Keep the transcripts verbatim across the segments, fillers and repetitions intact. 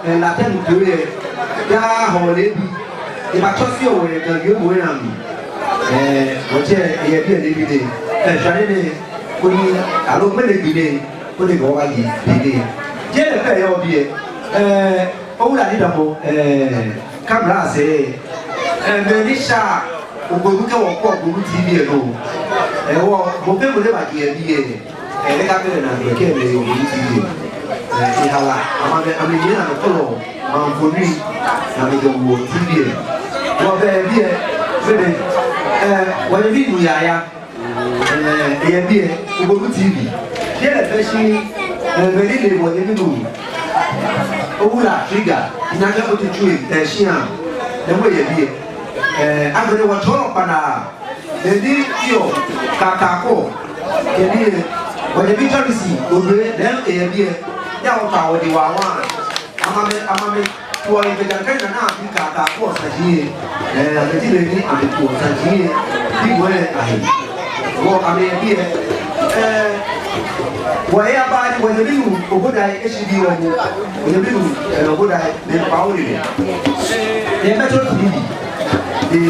Ɛɛ, Latɛ nɔ ko yɛ, yaa Hɔɔ leebi, ebatsɔse wɔ yɛ Ga wiemɔ lɛ mli. Ɛɛ, wɔtsɛ, eyɛ biɛ leebi nɛɛ. Ɛɛ, shwane nɛɛ, koni, aloo ŋmɛnɛ gbi nɛɛ, koni wɔbaye biɛ nɛɛ. Jeee lɛ pɛ yɔɔ biɛ. Ɛɛ, Owula Nii Damɔ, ɛɛ, camera sɛɛ. Ɛɛ, mɛni sa, Ogbonu kɛ wɔ kɔ Ogbonu T V lɛ nɔ. Ɛɛ, wɔ, mɔ fɛɛ mɔ ni baje yɛ biɛ. Ɛɛ, lɛ ka pɛ lɛ naa, gbɛ kɛ lɛ yɔɔ Ogbonu T V lɛ. Ɛɛ, ehala, amɛ, amɛ, amɛnyɛ naa amɛkɔlɔ, amɛfo nii, ni amɛjɛ wɔ T V lɛ. Wɔbɛ biɛ, fɛɛ, ɛɛ, wɔnyɛmi nuu Yaya. Ɛɛ, eyɛ biɛ, Ogbonu T V. Biɛ lɛ fɛɛ shi, ɛɛ, mɛni le wɔnyɛmi nuu. Owula Trigger, Naa Kɛ Otu Tsui, ɛɛ, shia. Lɛ hu eyɛ biɛ. Ɛɛ, agbɛnɛ wɔtsɔɔlɔ kpanaa. Mɛni yɔɔ Kakako. Kɛ ni, wɔnyɛmi Jɔrisi, Obe, lɛ hu eyɛ biɛ. Yaa wɔta wɔdi wawa. Amɛ, amɛ, amɛ, tuɔ yɛ kɛjɛ kɛ naa ni abi Kakako saji yɛ. Ɛɛ, amɛji mɛi ni amɛtuɔ saji yɛ. Bi wɛ ahe. Wɔ amɛyɛ biɛ. Ɛɛ, wɔyaba ni wɔnyɛmi nuu Obodai eshi bi wɔ mu. Wɔnyɛmi nuu, ɛɛ, Obodai, mɛi kpa wɔ lɛ. Yɛ Metro T V. Ɛɛ,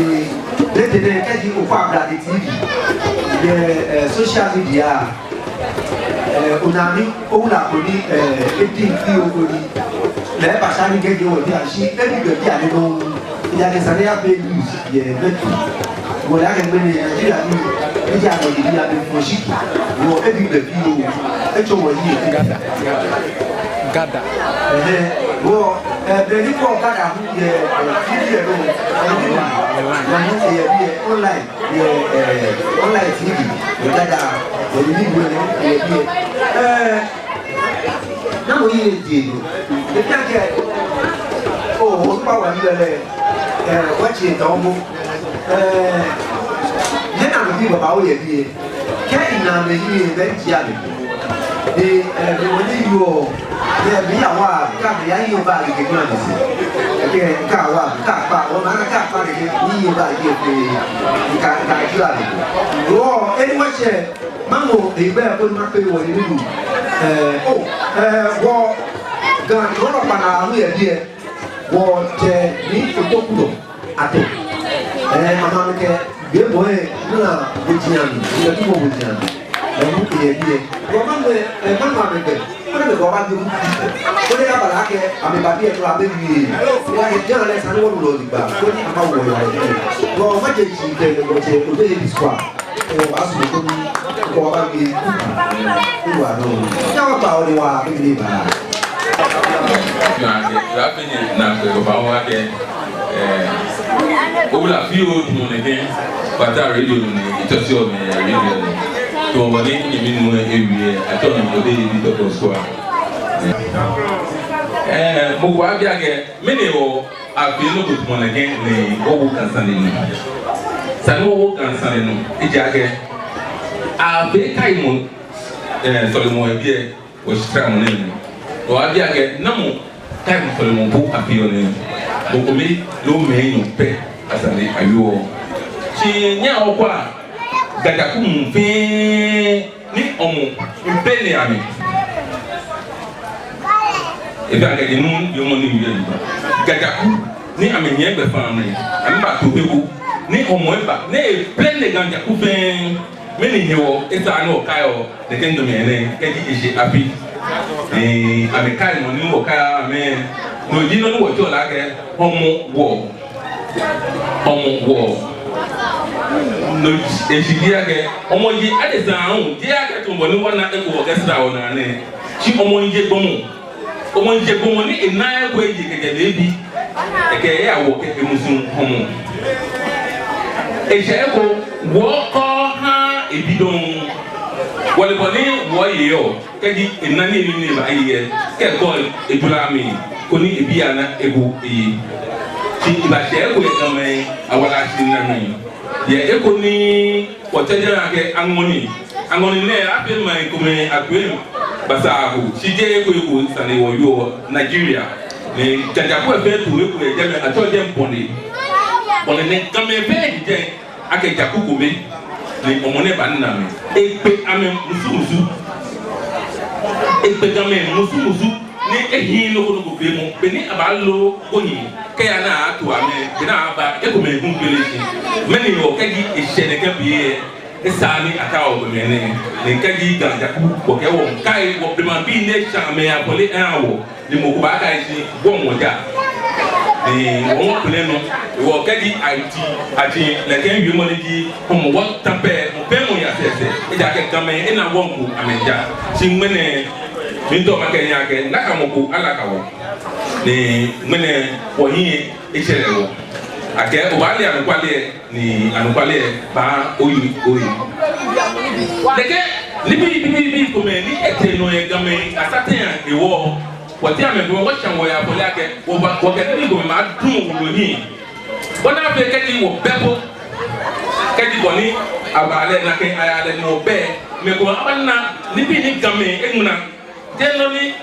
lɛ tɛ nɛɛ kɛji okɔ Ablade T V. Yɛ, ɛɛ, social media. Ɛɛ, onaa mi, owula ko ni, ɛɛ, edi fi oko ni. Lɛ eba sane kɛjɛ wɔ biɛ shi, ebi gbɛ biɛ ni nɔ. Ejaakɛ sane lɛ yafee news yɛ Metro. Wɔ lɛ akɛ ŋmɛnɛ, Nigeria ni, eji amɛ ni amɛfɔ shi. Wɔ ebi gbɛ fi o. Etsɔ wɔ yi. Gada. Gada. Ɛhɛɛ, wɔ, ɛɛ, be ni kɔ Gada hu yɛ, ɛɛ, T V lɛ nɔ. Ɛɛ, ni wa. Wa ni eyɛ biɛ online. Yɛ, ɛɛ, online T V, yɛ Gada, yɛ ni bu lɛ, yɛ biɛ. Ɛɛ, namɔ yi lɛ je no. Ebi akɛ, oo, opa wa ni lɛ, ɛɛ, wɔtsi etɔ mɔ. Ɛɛ, yɛ namɔ bi babaoo yɛ biɛ. Kɛ ina mɛi ni yɛ bɛ jia mɛ. Ni, ɛɛ, mɔ ni yɔɔ, ni, miyawa, kɛ miyayi yɔɔ bag kɛ gbɛ ni si. Kɛ, kɛ awa, kɛ akpa, ona akɛ akpa kɛ, ni yɔɔ bag kɛ, ni kɛ, kɛ ajua ni. Wɔ, eni wɔtsɛ, mamɔ, egbɛ, koni makpee wɔ ni minu. Ɛɛ, oo, ɛɛ, wɔ, Ga, wɔ lɛ kpanaa hu yɛ biɛ, wɔtsɛ ni Otokudo. Ate. Ɛɛ, amɛ amɛkɛ, biɛ bɔ yɛ, nla, bojian, nla tu bɔ bojian. Ɛɛ, mu yɛ biɛ. Wɔ mamɔ, ɛɛ, mamɔ amɛgbɛ. Koni amɛkɛ wɔ babi mu. Koni aba lɛ akɛ, amɛba biɛ tɔ amɛbi. Wɔ yɛ jɛn lɛ sane wɔ lɔ digba. Koni amɛwo yɛ biɛ. Wɔ maje ji kɛ, wɔtsɛ, Obe yɛ biswa. Wɔ basu koni, kɛ wɔ babi. Wɔ nɔ. Yaa wɔba wɔ ni wɔbi ni ba. Naa kɛ, lɛ fɛɛ ni naa kɛ, wɔba wɔ kɛ. Ɛɛ, owula fioo, tamɔ nɛkɛ, kpata radio ni, etsɔseɔ mi radio ni. Tamɔ bɔ ni nyɛmi nuu lɛ ewie, atsɛɔ mi Obe Ebi Tɔkɔ Sua. Ɛɛ, mɔ ko abi akɛ, mɛni hewɔ afeɔ nɔ ko tamɔ nɛkɛ ni wɔwoɔ Ga sane nɔ. Sani wɔwo Ga sane nɔ, ejaakɛ, afee kaimɔ, ɛɛ, sɔlemɔ yɛ biɛ. Wɔshitramɔ nɛɛ mli. Wɔbi akɛ, namɔ kaimɔ sɔlemɔ ko afeɔ nɛɛ. Mɔ kome loo mɛi enyɔ pɛ asane ayɔɔ. Shi nyɛ okwɛ, Ga jaku muu fɛɛ ni hɔmɔ pɛ ni amɛ. Ebi akɛ enu yɔɔ mɔ ni yɔɔ. Ga jaku ni amɛnyiɛ gbɛfaa mli. Amɛbato he ko. Ni hɔmɔ eba. Ni epɛ ni Ga jaku fɛɛ. Mɛni hewɔ esa ni wɔkaiɔ nɛkɛ ŋmɛnɛ nɛɛ kɛji eshe afi? Ɛɛ, amɛkai mɔ ni wɔkai amɛ. No ji nɔ ni wɔtsɛɔ lɛ akɛ Hɔmɔwɔ. Hɔmɔwɔ. No eshishi ji akɛ hɔmɔ ji adesa aahu, jeee akɛ tamɔ bɔ ni wɔna eko wɔkɛsra wɔnaa nɛɛ. Shi hɔmɔ ji gbɔmɔ. Hɔmɔ ji gbɔmɔ ni ena eko eje kɛjɛ leebi. Ekɛ eyawo kɛ emusuŋ hɔmɔ. Eshɛ eko, wɔkɔ ha ebi dɔŋŋ. Wɔle bɔ ni wɔyeɔ, kɛji ena nii ni eba eyeɔ, kɛ ekɔ ejura mli, koni ebi ana eko eye. Shi ebashɛ eko yɛ Gamɛi awala shihilɛ mli. Yɛ eko ni wɔtsɛɔ jɛmɛ akɛ aŋɔni. Aŋɔni nɛɛ, afee maŋ komɛi akpee basaa ko, shi jeee eko eko sane wɔyɔɔ Nigeria. Ni Ga jaku lɛ fɛɛ to eko yɛ jɛmɛ, atsɛɔ jɛi Bɔne. Bɔne nɛɛ Gamɛi fɛɛ ji jɛi akɛ jaku kome. Ni hɔmɔ nɛɛ banina amɛ. Ekpe amɛ musumusu. Ekpe Gamɛi musumusu. Ehiii nɔ ko nɔ ko feemɔ. Beni abaalo gbohii kɛya ni ato amɛ, beni aba, ekomɛi hu gbele shi. Mɛni hewɔ kɛji eshɛ nɛkɛ be lɛ, esa ni akɛɛ wɔ gbɔmɛi nɛɛ, ni kɛji Ga jaku, wɔkɛɛ wɔmiikai wɔ blemabii ni eshã amɛyafɔle ahã wɔ, ni mɔ ko baakai shi, wɔŋ wɔja. Ni wɔŋ kpele nɔ, hewɔ kɛji ati, ati, nɛkɛ wiemɔ ni ji, kɔmɔ wɔta pɛ, mɔ fɛɛ mɔ ya sɛɛsɛɛ, ejaakɛ Gamɛi ena wɔŋ ko amɛja. Shi ŋmɛnɛ, miitao makɛɛ nyɛ akɛ, nakai mɔ ko alaka wɔ. Ni ŋmɛnɛ, wɔhiɛ etsɛrɛ wɔ akɛ obaale anɔkwale, ni anɔkwale baa oyi oyi. Nɛkɛ nibii, nibii, nibii komɛi ni etee nɔ yɛ Gamɛi asateŋ hewɔ, wɔteŋ amɛ komɛi wɔshã wɔyafɔle akɛ, wɔba, wɔkɛ nibii komɛi baadũ wɔ nii. Bɔ ni afee kɛji wɔbɛ po, kɛji bɔ ni abaale nakai aya lɛ ni wɔbɛ, mɛi komɛi abaana nibii ni Gamɛi eŋmɛnɛ. Jeee nɔ ni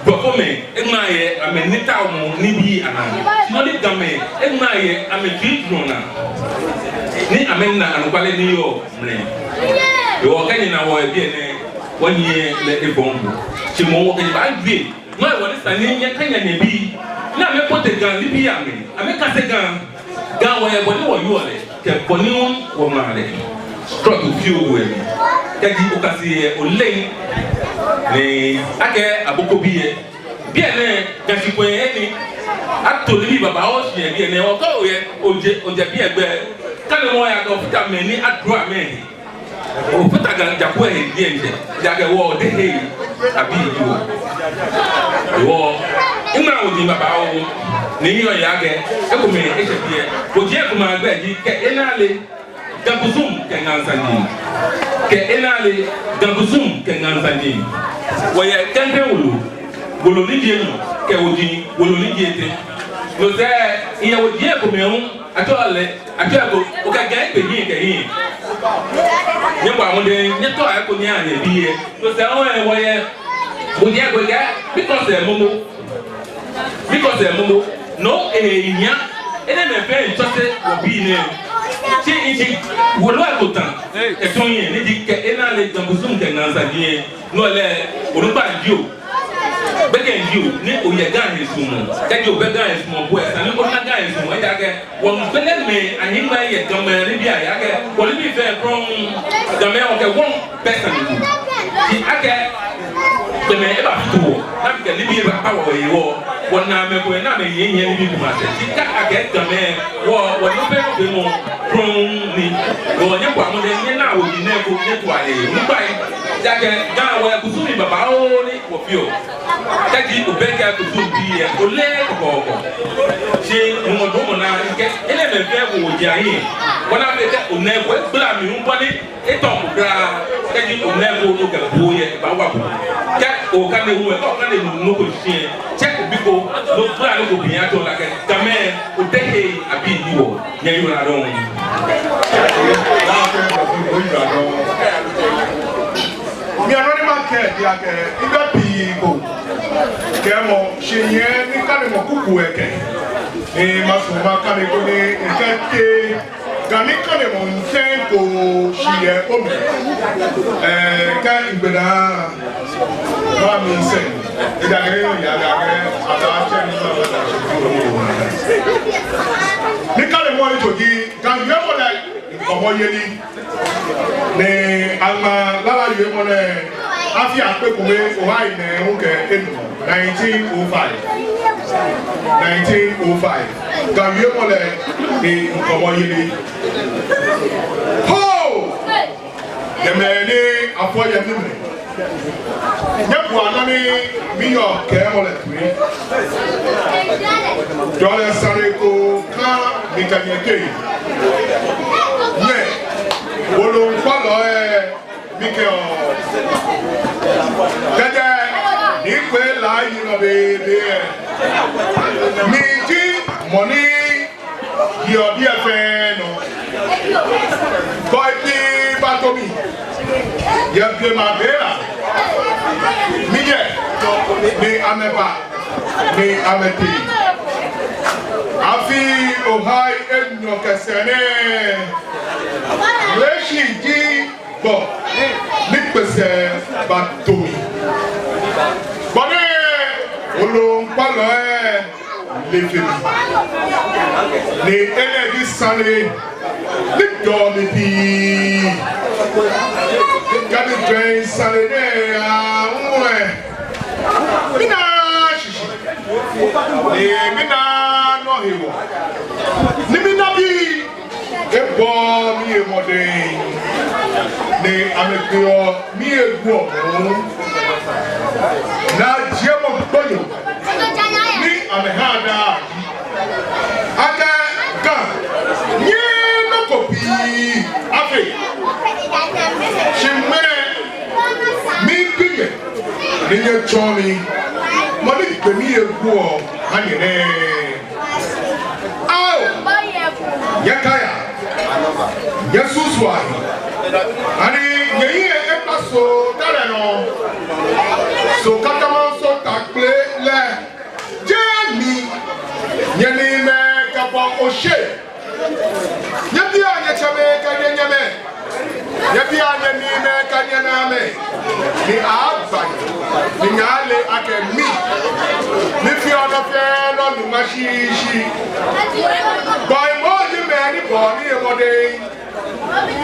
Blɔfomɛi eŋmɛnɛ yɛ amɛnitaomɔ nibii anaa. Shi nɔ ni Gamɛi eŋmɛnɛ yɛ amɛtsuijurɔ naa. Ni amɛna anɔkwale ni yɔɔ mli. Hewɔ kɛ nyɛna wɔ yɛ biɛ nɛɛ, wɔnyiɛ lɛ ebɔŋ. Shi moŋ wɔkɛ nyɛ baawie. Nɔ hewɔ ni sa ni nyɛkanya nyɛbii. Ni amɛbote Ga nibii amli. Amɛkase Ga. Ga wɔyɛ bɔ ni wɔyɔɔ lɛ, kɛ bɔ ni wɔŋmaa lɛ. Trɔto fioo yɛ mli. Kɛji okase yɛ oleŋ, ni akɛ aboko biɛ. Biɛ nɛɛ, Ga shi kwɛ yɛ ni. Ato nibii babaoo shi yɛ biɛ nɛɛ, okɛ oyɛ, ojɛ, ojɛ biɛ gbɛ. Kanemɔ ya kɛ ofata mɛi ni adro amɛ. Ofata Ga jaku lɛ he diɛŋtsɛ, ejaakɛ wɔ Odehei abii ji wɔ. Wɔ, ŋmɛnɛ woji babaoo, ni yɔɔ yɛ akɛ, ekomɛi eshɛ biɛ. Woji lɛ ekomɛi agbɛi ji, Kɛ Enale, Ga kusum kɛ ŋa saji. Kɛ Enale, Ga kusum kɛ ŋa saji. Wɔyɛ klɛŋklɛŋ wolo, wolo ni ji enyɔ, kɛ woji, wolo ni ji etɛ. No sɛɛ, iyɛ woji lɛ ekomɛi hu, atsɛɔ lɛ, atsɛɔ eko, okɛ Ga ekpe hiɛ kɛ hiɛ. Nyɛbɔa mɔdɛŋ, nyɛtao eko nyɛhã nyɛbii lɛ. No sɛɛ, wɔyɛ, wɔyɛ, woji lɛ eko kɛ, because momo. Because momo. No, eh, nya. Enɛɛmɛi fɛɛ ntsɔse wɔbii nɛɛ. Shi, shi, wolo lɛ eko tã. Etsɔ hiɛ, ni ji Kɛ Enale, Ga kusum kɛ ŋa saji lɛ. No lɛ, onukpa jio. Gbekɛ jio, ni oyɛ Ga he suɔmɔ. Kɛji obɛ Ga he suɔmɔ, bo lɛ, esa ni ona Ga he suɔmɔ, ejaakɛ, wɔmiigbele mɛi ahiŋmɛi yɛ Gamɛi anibii ahe akɛ, wɔnibii fɛɛ krɔŋŋ, Gamɛi wɔkɛ wɔŋ bɛ sane ko. Shi akɛ, gbɔmɛi eba futu wɔ, ni amɛkɛ nibii eba kpa wɔ hewɔ, wɔna mɛi komɛi ni amɛhiɛhiɛ nibii komɛi asɛɛ. Shi kɛ akɛ Gamɛi, wɔ, wɔnibii fɛɛ krɔŋŋ ni, wɔ nyɛbɔa mɔdɛŋ, nyɛnaa woji nɛɛ eko, nyɛtoa lɛ he. Onukpai, ejaakɛ, Ga wɔyɛ kusumii babaoo ni, wɔfeɔ. Kɛji obɛ Ga kusum bii lɛ, oleee kɔkɔɔkɔ. Shi mɔ dɔŋŋ mɔ naa kɛ, enɛɛmɛi fɛɛ wo woji ahiɛ. Bɔ ni afee kɛ ona eko egbala mli hu bɔ ni etɔ ko kwraa. Kɛji ona eko ni okɛ bo lɛ, ebaawa bo. Kɛ okane hu lɛ, kɛ okane nɔ ko shishi lɛ, tsɛ obi ko, no gbala nɔ ko biɛ atsɔɔ lɛ akɛ, Gamɛi, Odehei abii ji wɔ. Nyɛyiwaladɔŋŋ. Nyɛyiwaladɔŋŋ. Mi anɔ ni makɛɛ ji akɛ, mibɛ pii ko kɛɛmɔ, shi nyɛ nikanemɔ kuku lɛ kɛ. Ni masumɔ makane koni mikɛtee Ga nikanemɔ ŋsɛŋ ko shi yɛ omli. Eh, kɛ migbe naa, mami ŋsɛŋ. Ejaakɛ, ejaakɛ, abaatsɛ mi, mama. Nikanemɔ lɛ etsɔ ji, Ga wiemɔ lɛ, ŋkɔmɔyeli. Ni aŋma lala wiemɔ nɛɛ, afi akpe kome ohai nɛɛhu kɛ enumɔ, nineteen oh five. Nineteen oh five. Ga wiemɔ lɛ, ni ŋkɔmɔyeli. Ho! Yɛ mɛi ni afɔ yɛ mimli. Nyɛbua nɔ ni miyɔɔ kɛɛmɔ lɛ toi. Jɔlɛ sane ko kã mi kɛ nyɛ teŋ. Nyɛ, woloŋkpalɔi lɛ, mikɛɔ. Kɛjɛ, ni kwɛ la yi nɔ bebe lɛ. Mi ji mɔ ni yɔɔ biɛ fɛɛ nɔ. Kɔi bi bato mi. Yɛ blema be lɛ. Miyɛ, ni amɛba, ni amɛtee. Afi ohai enyɔ kɛ sɛɛ nɛɛ. Leshi ji gbɔ ni kpɛ sɛɛ bato mi. Gbɔ ni Woloŋkpalɔ lɛ, lɛ efee mi. Ni enɛ ji sane ni dɔɔ mi pii. Kɛ mijwɛŋ sane nɛɛ aahu lɛ, mina shishi. Ni mina nɔ hewɔ. Ni mina bii ebɔɔ mihe mɔdɛŋ, ni amɛkpeɔ mihe guɔ muu. Naajiemɔ gbonyo ni amɛhaa daa akɛ Ga, nyɛɛɛ nɔ ko pii afee. Shi ŋmɛnɛ miibi nyɛ ni nyɛtsɔɔ mi mɔ ni kpe mihe guɔ ha nyɛ nɛɛ. Ao, nyɛkaia, nyɛsusuai. Ani nyɛyi ekpa Soo Tare nɔ? Soo Katamanso Takple lɛ, jeee mi. Nyɛniimɛi kɛ bɔ oshe. Nyɛbia nyɛtsɛmɛi kɛ nyɛnyɛmɛi. Nyɛbia nyɛniimɛi kɛ nyɛnaamɛi. Ni agba nyɛ, ni nyɛle akɛ mi, mifeɔ nɔ fɛɛ nɔ numa shishi. Gbɔmɛi ji mɛi ni bɔɔ mihe mɔdɛŋ.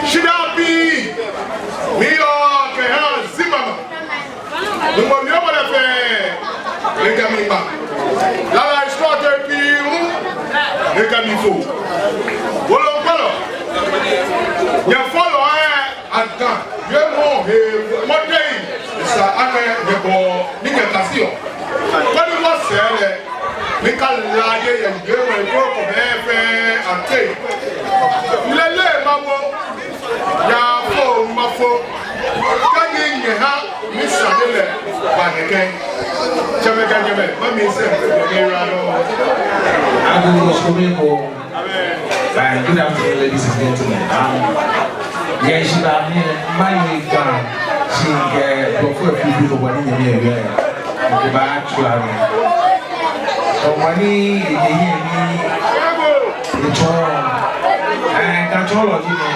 Shidaa pii miyɔɔ kɛha Zimmerman. Nuumo, miomɔ lɛ fɛɛ, ekɛ mi ma. Lala srɔtoi pii hu, ekɛ mi fo. Woloŋkpalɔ, nyɛfɔlɔi, Ga wiemɔ he mɔdɛŋ, esa akɛ nyɛbɔɔ ni nyɛkaseɔ. Koni wɔsɛɛ lɛ, mikala je yɛ wiemɔ he kroko mɛi fɛɛ ateŋ. Lɛɛlɛŋ mawo, yaafo mafo, kɛji nyɛha misane lɛ ba nɛkɛ. Tsɛmɛi kɛ nyɛmɛi, mami sɛ, mami ra nɔ. Agogo shikome ko. Uh, good afternoon, ladies and gentlemen. Um, yɛ heshibaa mli lɛ, maye Ga shi kɛ blɔfo efee bi ko bɔ ni nyɛmi ewie. Okɛbaatswa mi. Ɔ, bɔ ni eyɛ hiɛ ni etsɔɔ, eh, Ga tsɔɔlɔ ji mi.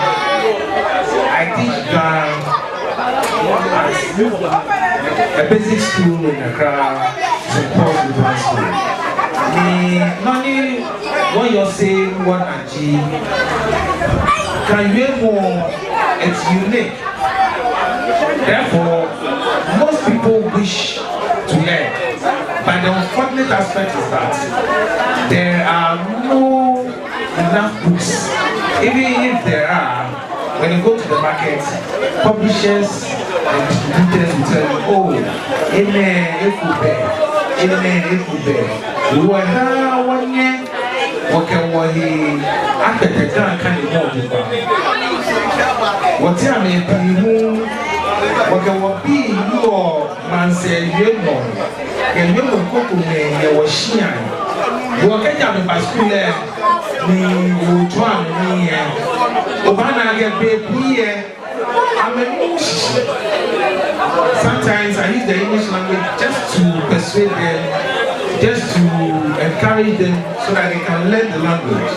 I teach Ga at a basic school in Accra, Saint Paul's Boarding School. Ni nɔ ni wɔyɔse wɔna ji, Ga wiemɔ, it's unique. Therefore, most people wish to learn. But the unfortunate aspect is that there are no enough books. Even if there are, when you go to the market, publishers and distributors will tell you, "Oh, enɛ efo bɛ, enɛ efo bɛ." Wɔha wɔnyɛ wɔkɛ wɔhe akpɛtɛ Ga kanemɔ jogbaŋŋ. Wɔteŋ mɛi pii hu, wɔkɛ wɔbii yɔɔ maŋsɛɛ wiemɔ, kɛ wiemɔ krokomɛi yɛ wɔshiai. Wɔkɛ ja mɛi ba skul lɛ, ni otsɔɔ amɛ nii lɛ, obaana akɛ bei pii lɛ, amɛnuuu shishi. Sometimes I use the English language just to persuade them, just to encourage them so that they can learn the language.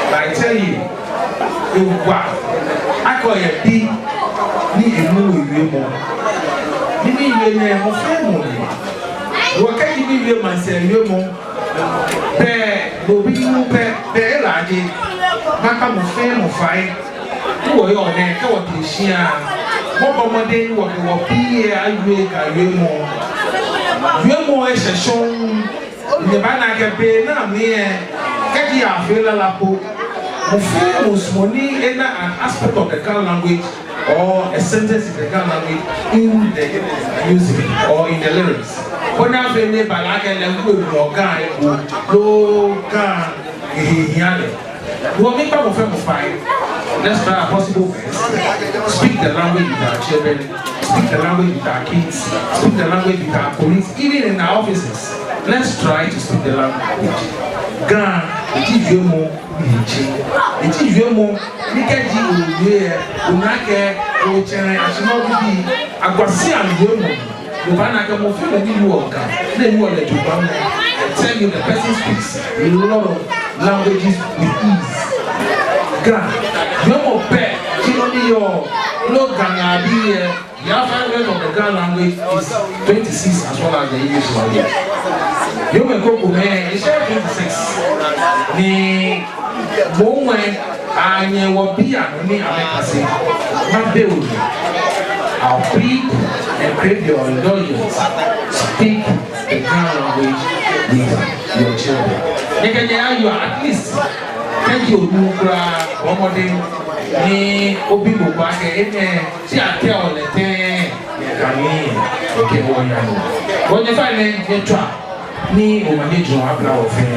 But I tell you, ewa akɛ oyɛ bi ni enuuu wiemɔ. Ni miwie nɛɛ, mɔ fɛɛ mɔ nuɔ. Wɔkɛɛ ni miwie maŋsɛɛ wiemɔ, bɛ, bo bi nu pɛ, bɛ elaaje. Makpa mɔ fɛɛ mɔ fai. Ni wɔyɔɔ nɛɛ, kɛ wɔtee shia, wɔbɔ mɔdɛŋ ni wɔkɛ wɔbii lɛ awie Ga wiemɔ. Wiemɔ eshɛ shɔŋŋ. Nyɛbaana akɛ bei nɛɛ mli lɛ, kɛji afee lala po, mɔ fɛɛ mɔ sumɔɔ ni ena an aspect of the Ga language or a sentence in the Ga language in the music or in the lyrics. Koni afee ni eba lɛ akɛ lɛ ŋkpɛ loo Ga eko loo Ga ehe hia lɛ. Wɔ, miikpa mɔ fɛɛ mɔ fai. Let's try our possible best. Speak the language with our children. Speak the language with our kids. Speak the language with our colleagues, even in our offices. Let's try to speak the language. Ga, eji wiemɔ ni hi tsi. Eji wiemɔ ni kɛji owie lɛ, ona akɛ otsɛ ashi nɔ bibii. Akwasiaŋ wiemɔ. Obaana akɛ mɔ fɛɛ mɔ ni wieɔ Ga, ni ewieɔ lɛ jogbaŋŋ, I tell you, the person speaks a lot of languages with ease. Ga, wiemɔ pɛ, shi nɔ ni yɔɔ, no Ga ŋaa bii lɛ, the alphabet of the Ga language is twenty-six as well as the English language. Yoomo ko ko mɛi, it's all twenty-six. Ni mɔ ŋwɛi anyɛ wɔ biɛ nɔ ni amɛkase. Mabe o ni. I'll plead and crave your indulgence. Speak the Ga language with your children. Nyɛkɛ nyɛyayɔse at least. Kɛji onu kwraa, bɔɔ mɔdɛŋ ni obi mɔ ko akɛ enɛ, shi akɛɛ ole tɛŋŋ, nyɛkane, okɛ wɔ aya nɔ. Bɔ ni nyɛfeɔ nɛ, nyɛtswaa ni omanye jurɔ abla wɔ fɛɛ.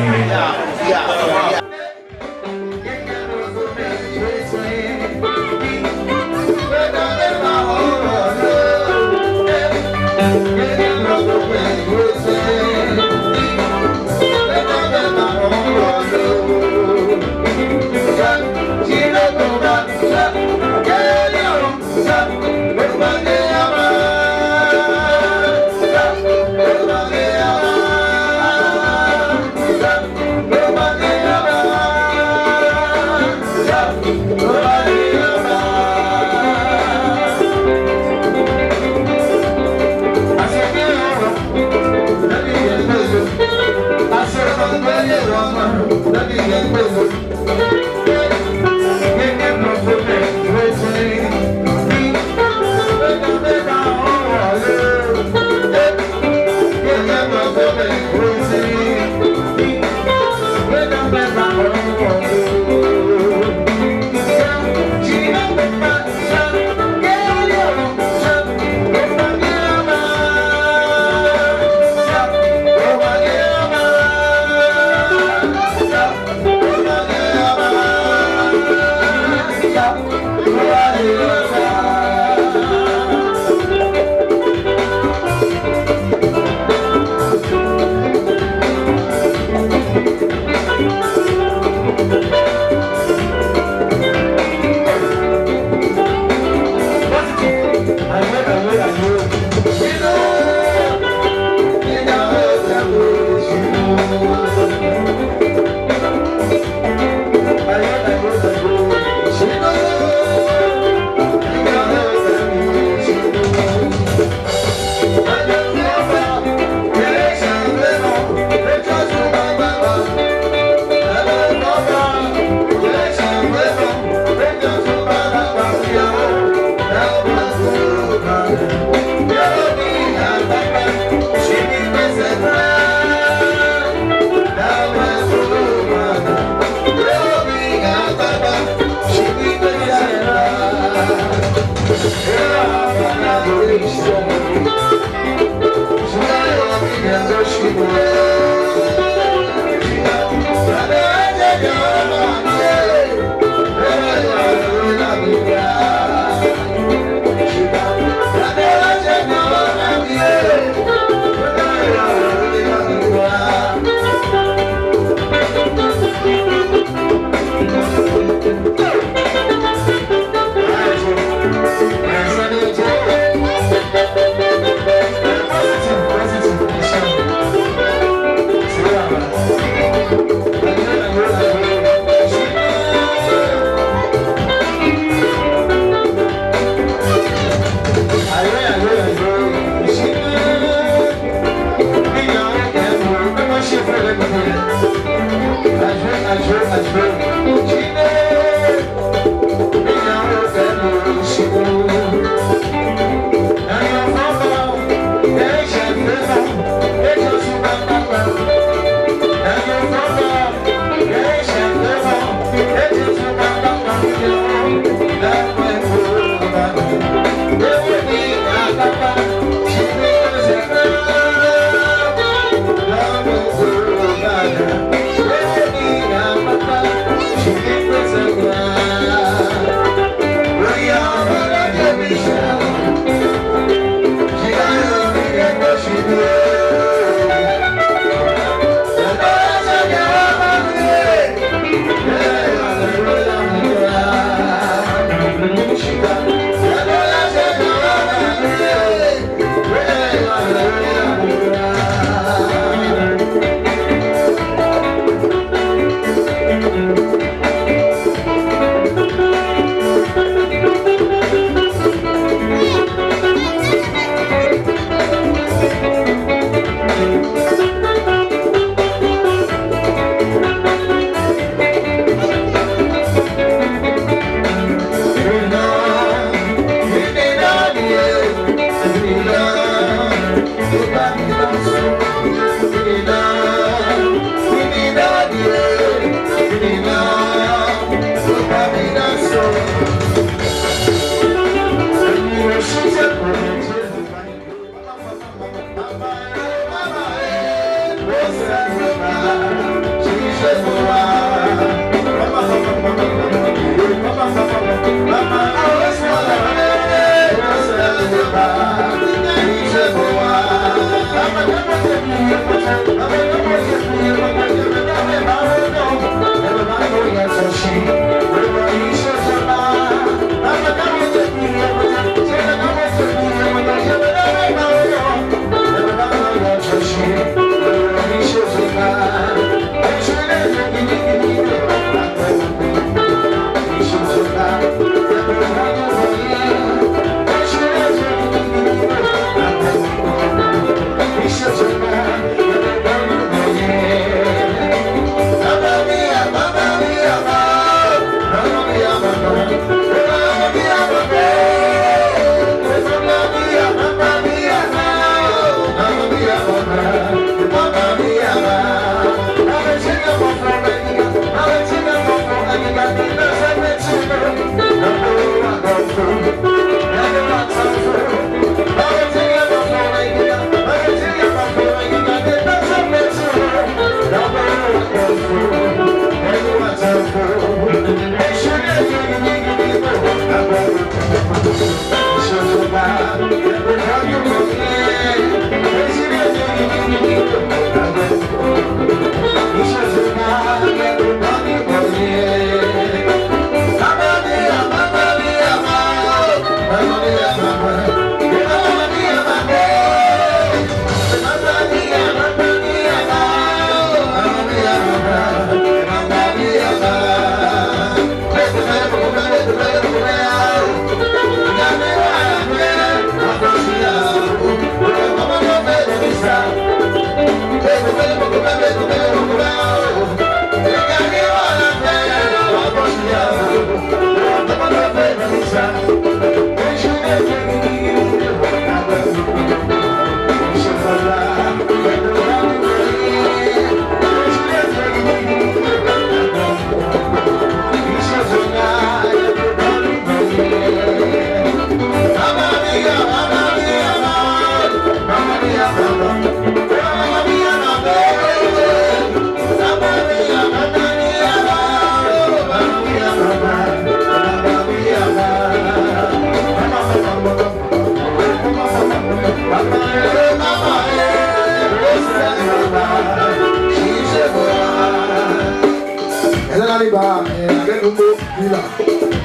Numbo Dila.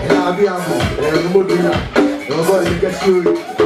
Ela abi amo. Ela Numbo Dila. Numbo Dila.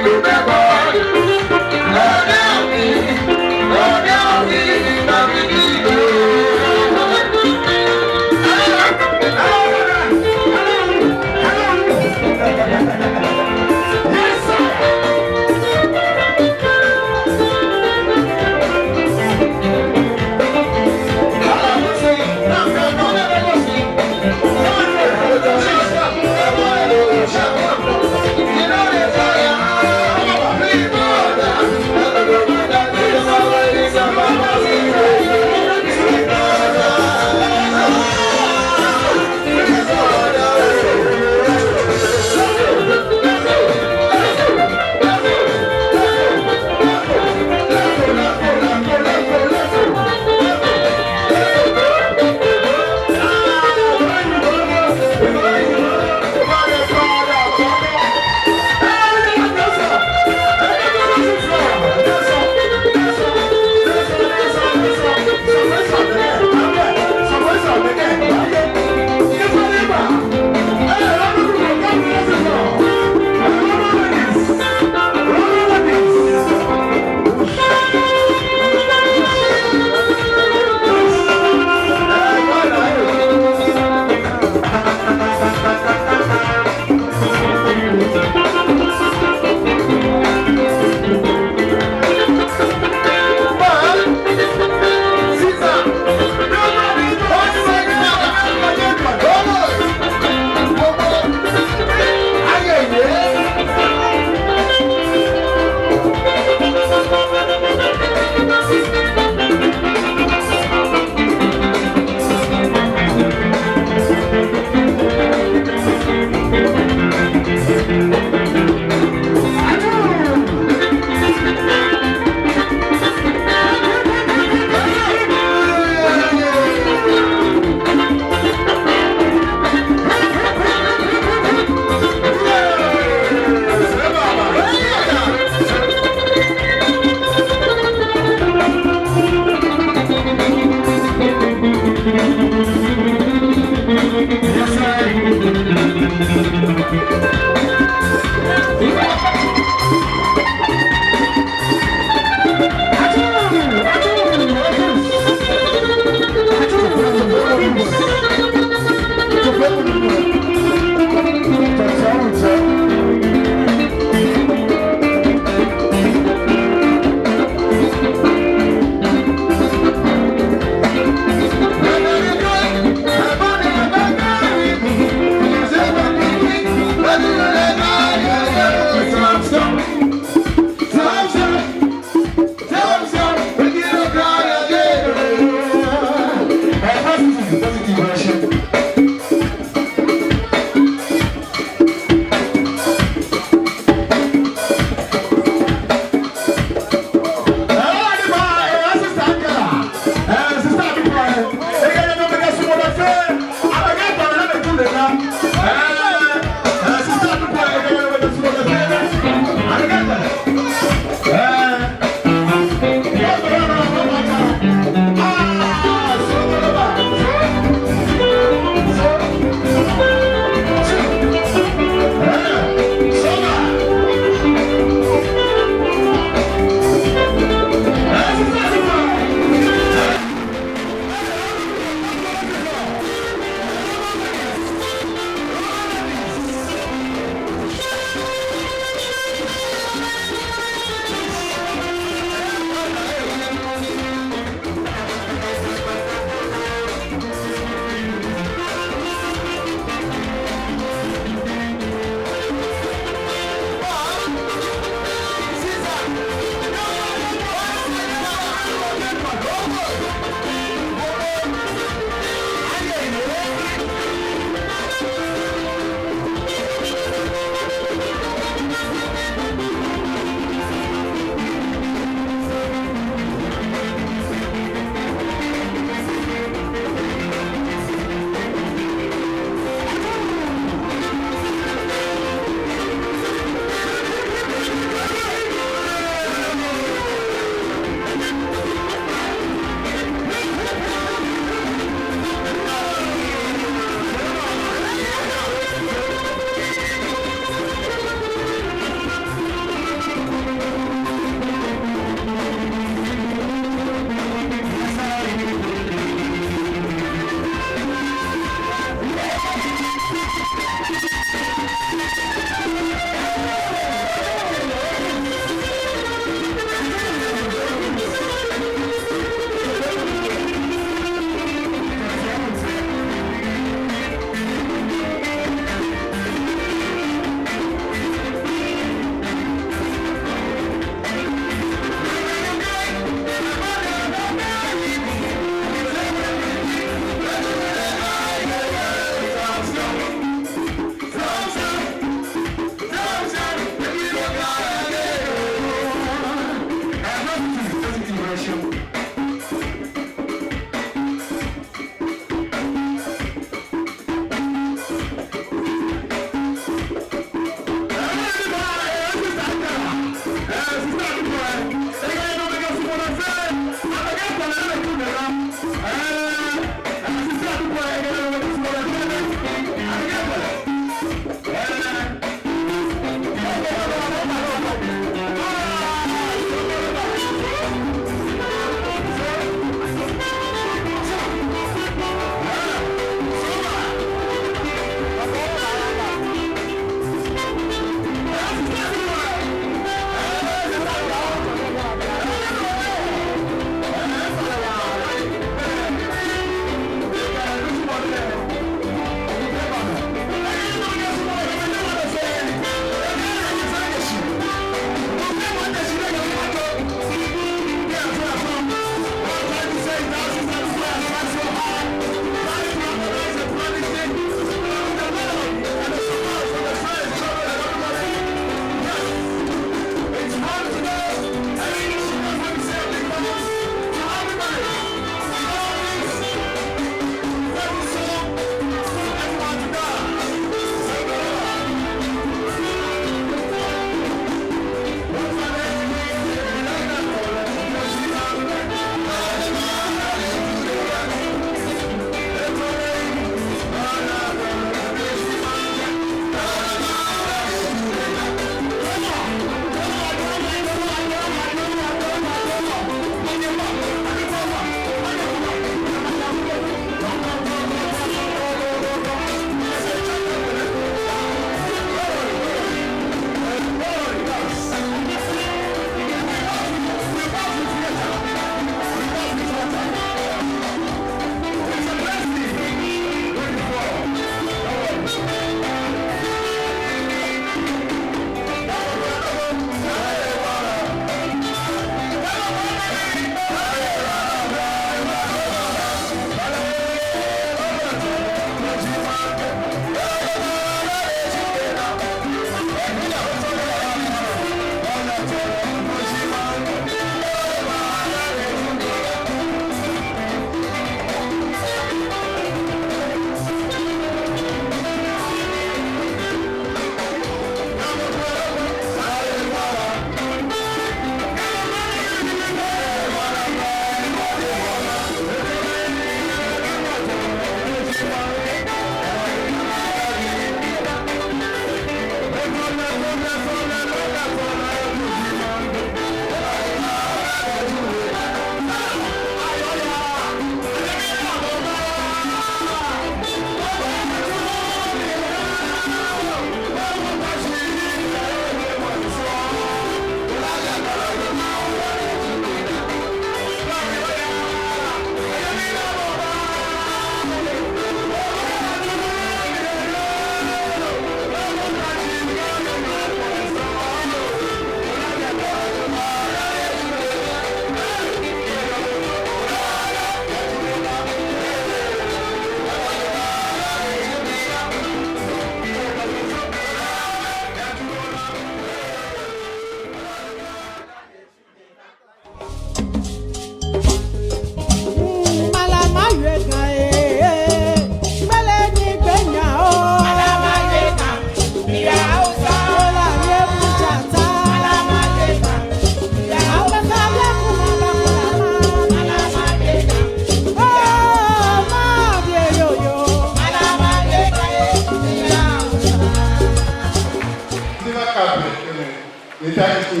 Ni ta kiti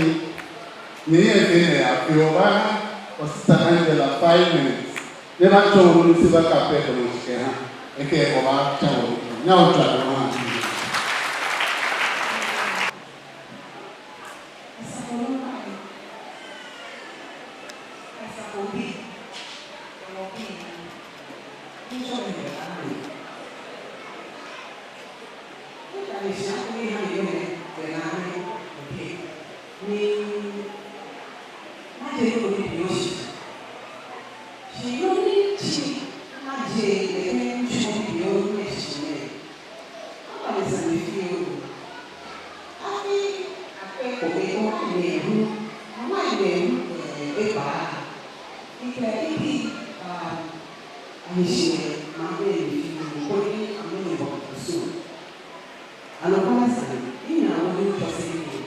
ni efee nɛɛ, afee wɔbaaha wɔ sister Angela five minutes. Ni ebatsɔɔ wɔ nɔ ni esa akafee koni wɔshɛ kɛha. Ekɛ wɔbaatsɔɔ wɔ nɔ. Nyɛ wɔtsɔɔ wɔ nɔ. Anɔkwale sane, ina wo ni tsɔse ni.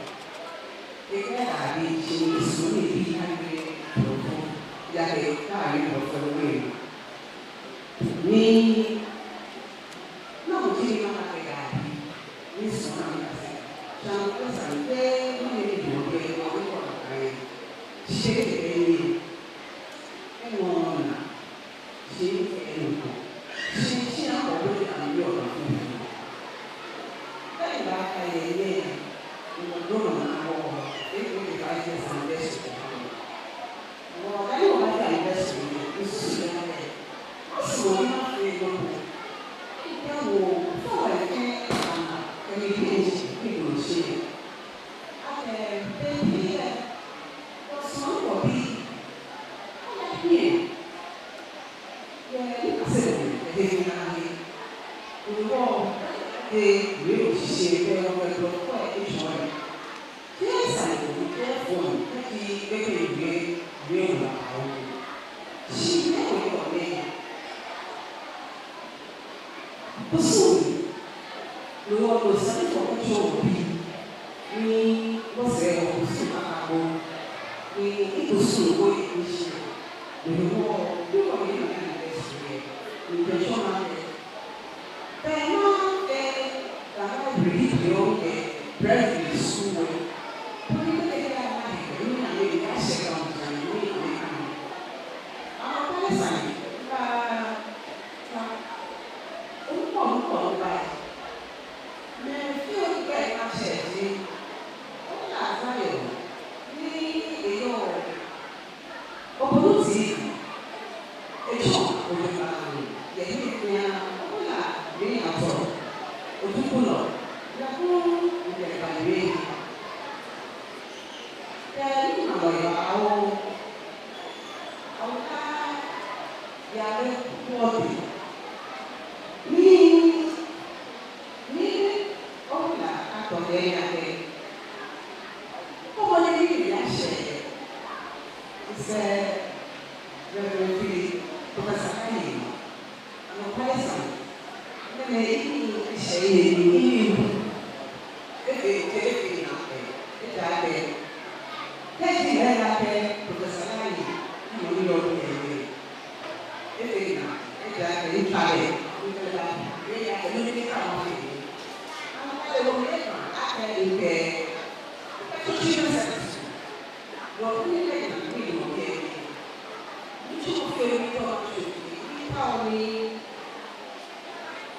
Ekɛɛ daabi, shi misumɔɔ ni ebi akɛɛ blɔfo, ejaakɛ ekɛɛ blɔfo lɛ. Ni namɔ ji ni makɛɛ daabi, misumɔɔ ni mikase. Shi anɔkwale sane, be ni minu lɛ, mɔ ni kɔ lɛ kɛɛ, shi ekɛɛ ni eŋɔɔ naa. Shi mikɛɛ nɔ ko. Shi, shi akɔ bɔ ni amɛyɔɔ lɛ. Kɛ́ mibaakai lɛ, mibɔ lɛ naa wɔ, ekɛɛ five years anniversary. Wɔ, kɛ́ wɔbaakai anniversary lɛ, misusu akɛ, masumɔ ni mafee nɔ ko. Mikɛɛ wɔ, fɔ wɔ kɛ ana, kɛ mibi lɛ, mibi lɛ. Akɛ, baby lɛ, wɔsumɔɔ wɔbii. Akɛ biɛ. Kusum ni wɔkusum ni wɔkɛtsɔɔ wɔbii, ni wɔsɛɛ wɔkusum akabɔ, ni kusum ni wɔyɛ ni shi, ni wɔ, ni wɔyɛ ni wɔyɛ ni wɔyɛ ni wɔyɛ. Bɛ ma, bɛ, bɛ ma bri ni wɔyɛ, bri ni su wɔyɛ. Koni bɛ kɛ ya ma yɛ, ni na yɛ, ya shɛ ka mu jani, ni na yɛ ka mu. Anɔkwale sane, ba,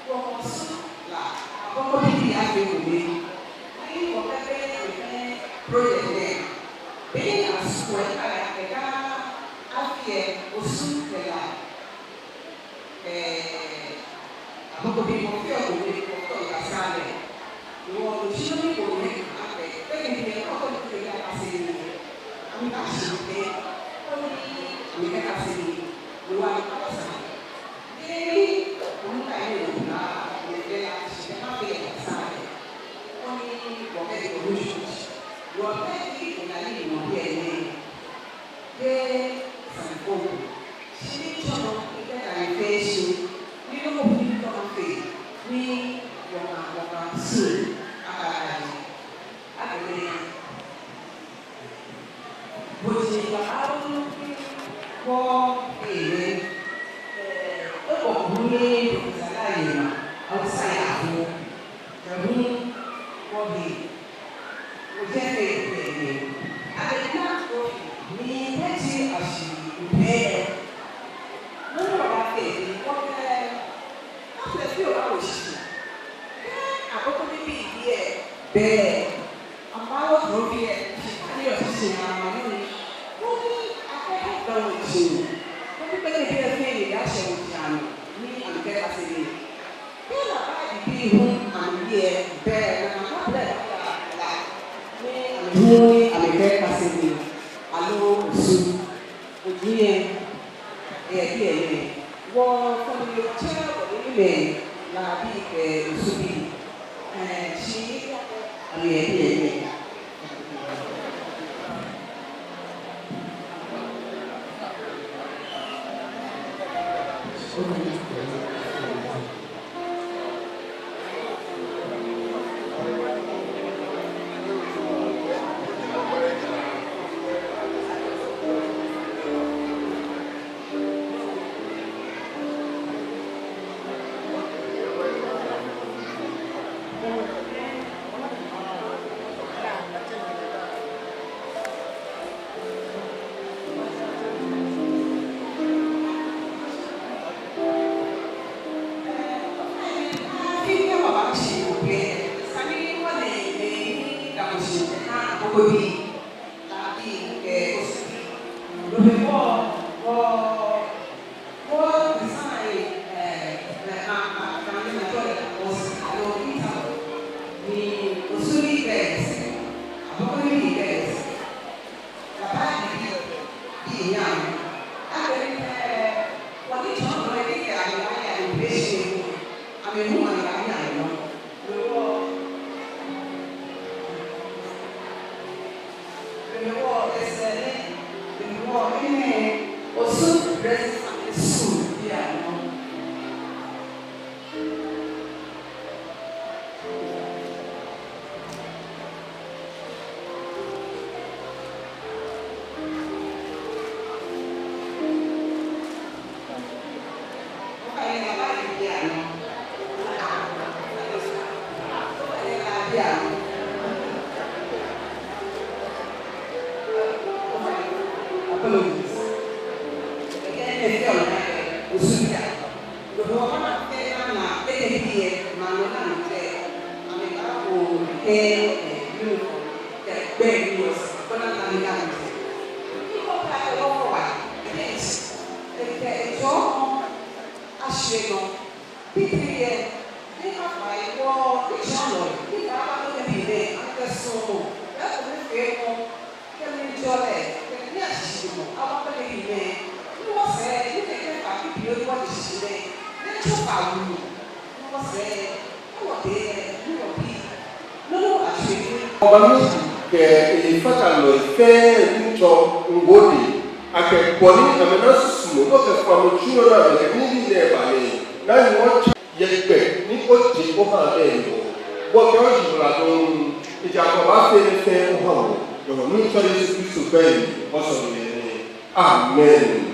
Wɔkɔ Osu la, abɔkɔ bibii afee ekome. Ni wɔkɛɛ bɛ, bɛ project nɛɛ, bɛ ni asu wɔ ni akɛɛ akɛ daa afi lɛ Osu kɛ La, ɛɛ, abɔkɔ bibii wɔfee ekome, wɔkɔ Ga sane. Wɔtsɔɔ nɔ ko ni akɛɛ, bɛ ni biɛ kɔkɔ ni akase nii. Amɛkase nii, koni amɛkase nii. Wɔ ni akase nii. Bo ji ba awo ni wɔ ewe, eh, eko kuu ni Professor Laryea Awusa yafo, kɛ hu wɔbi. Ojɛ fɛɛ fɛɛ ni. Abɛ ni na trophy ni kɛji ashi ŋmɛnɛ. Nɔ ni wɔbaafee ni wɔkɛ aflɛ fioo awo shishi. Kɛ Abokobibii lɛ bɛ, amɛwo trophy lɛ, shi kɛ ni yɔɔ shishi amɛnu. Nɔ ni akɛ dɔn shi. Kɛ kpɛkpɛ ni bi lɛ fɛɛ ni yashɛ wo jami ni amɛkɛkase nii. Kɛ Labadi bii hu amɛye bɛ, na amɛkɛ blɛ la ni amɛhu ni amɛkɛkase nii. Aloo Osu, oji yɛ, eyɛ biɛ nɛɛ. Wɔkɛ nii tsɛ wɔniimɛi Labii kɛ Osubii. Ɛɛ, shi amɛyɛ biɛ nɛɛ. Osu Presbyterian School bianɛ. Wɔbaanu kɛ efatalɔi fɛɛ ni tsɔ ŋgode akɛ bɔ ni amɛna susumɔ, no kɛ fɔmɔ tsu no na amɛ ni ni nɛ ba nɛ, na ni wɔtsa yɛ gbɛ ni oje oha amɛ ni wɔ. Wɔkɛ oji wala dɔŋŋ, ejaakɛ obaafee enɛ fɛɛ oha wɔ. Yɛ wɔ Nuŋtsɔ Yesu Kristo gbɛi ni wɔsɔle nɛ. Amen.